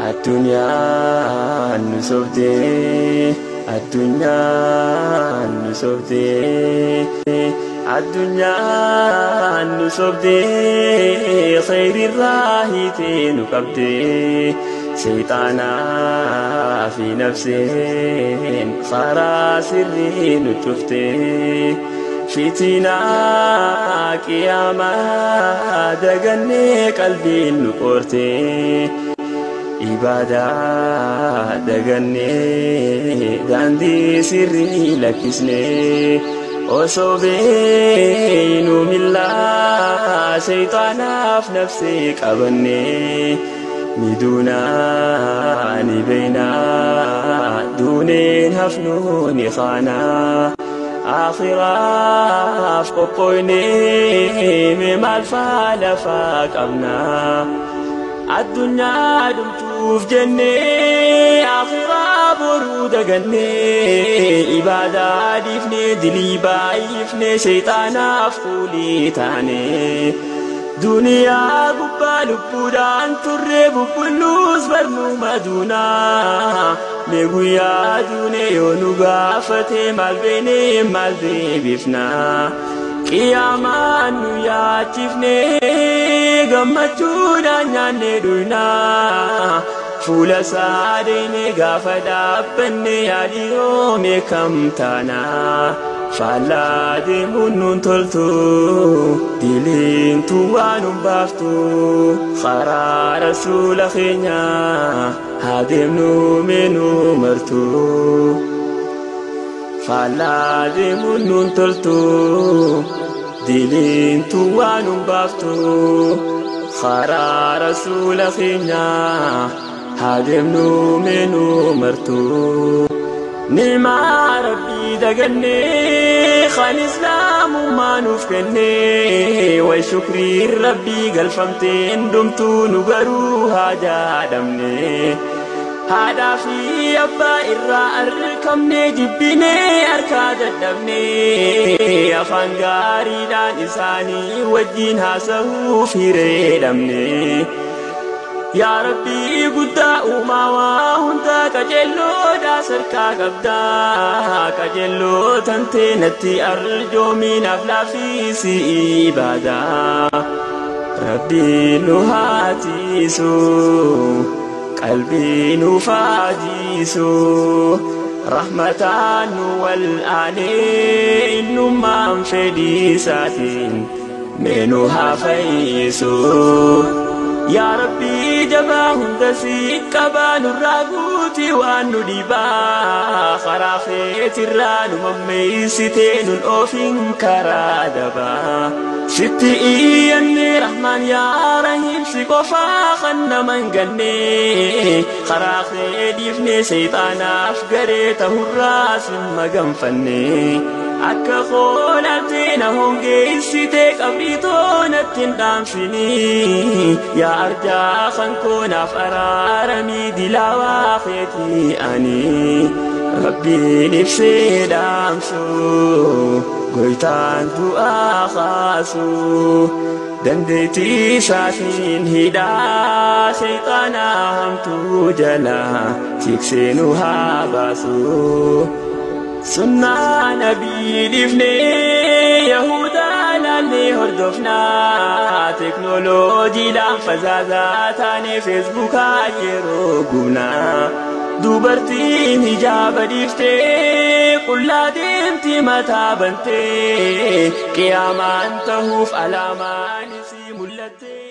Addunyaan nu sobdee, addunyaan nu sobdee, addunyaan nu sobdee, khayrirraa hiitee nu qabdee, seexaanaa fi nafseen karaa sirrii nu cuftee, fitinaa qiyaamaa dagannee qalbiin nu qortee. Ibaadaa dagannee daandii sirrii lakkisnee, osoo beeynu millaa seexaanaaf nafsee qabannee, ni duunaa ni beeynaa duuneen hafnuu ni kaanaa, aakhiraaf qophooynee mee maal faa lafaa qabnaa? Addunyaa dhumtuuf jennee akhiraa boruu dagannee, ibaadaa dhiifnee dilii baay'ifnee seexaanaaf fuulii taane, duniyaa gubbaa lubbuudhaan turre bubbulluus barnuma duunaa, mee guyyaa duune yoo nu gaafate maal beenee maal deebifnaa? Qiyaamaan nu yaachifnee gammachuudhaan nyaannee dhugnaa, fuula isaa deemee gaafa dhaabbanne yaadiyoo meekam taanaa? Faallaa deemuun nuun toltu, diliintu waan nun baaftu, karaa rasuula keenyaa haa deemnu meenuu martu. Faallaa deemuun nuun toltu, diliintu waan nun baaftu, karaa rasuula keenyaa haa deemnu meenuu martu. Nimaa rabbii dagannee kan islaamummaa nuuf kennee, way shukrii rabbii galfamteen dhumtuu nu garuu haa jaadhamne. Haadhaa fi abbaa irraa argamne jibbinee harkaa dadhabne, afaan gaariidhaan isaanii wajjin haasa'uuf hiree dhabne. Yaa Rabbii guddaa uumaa waa hundaa, qajeelloodhaa sarkaa qabdaa, qajeelloo tantee natti arjoominaaf laaffisi ibaadaa. Rabbiin nu haatiisu, qalbii nu faajiisu, rahmataan nu wal'aanee innummaan fedhii isaatiin mee nu haa fayyisu. Yaa Rabbii jabaa hunda si qabaa, nurraa guutii waan nu dhibaa, karaa feetirraa nu mammeessitee nun oofin karaa dabaa. Sitti iyyannee Rahmaan yaa Rahiim, si qofaa kan nama hin ganne, karaa kee dhiifnee seexaanaaf garee tahurraa sin maganfanne. Akka koolaaltee na hongeessitee qabrii toonatti hin dhaamsini, yaa arjaa kan koonaaf araaramii dilaawaa keetii ani. Rabbiin ibsee dhaamsu, goytaan du'aa kaasu, dandeettii isaatiin hidhaa seexaanaa hamtuu jalaa tiksee nu haa baasu. Sunnaa nabii dhiifnee yahudaa laallee hordofnaa, teknooloojiidhaan fazaazaa taanee feesbuukaa yeroo gubnaa. Dubartiin hijaaba dhiiftee qullaa deemti mataa bantee, qiyaamaan tahuuf alaamaan isii mul'attee.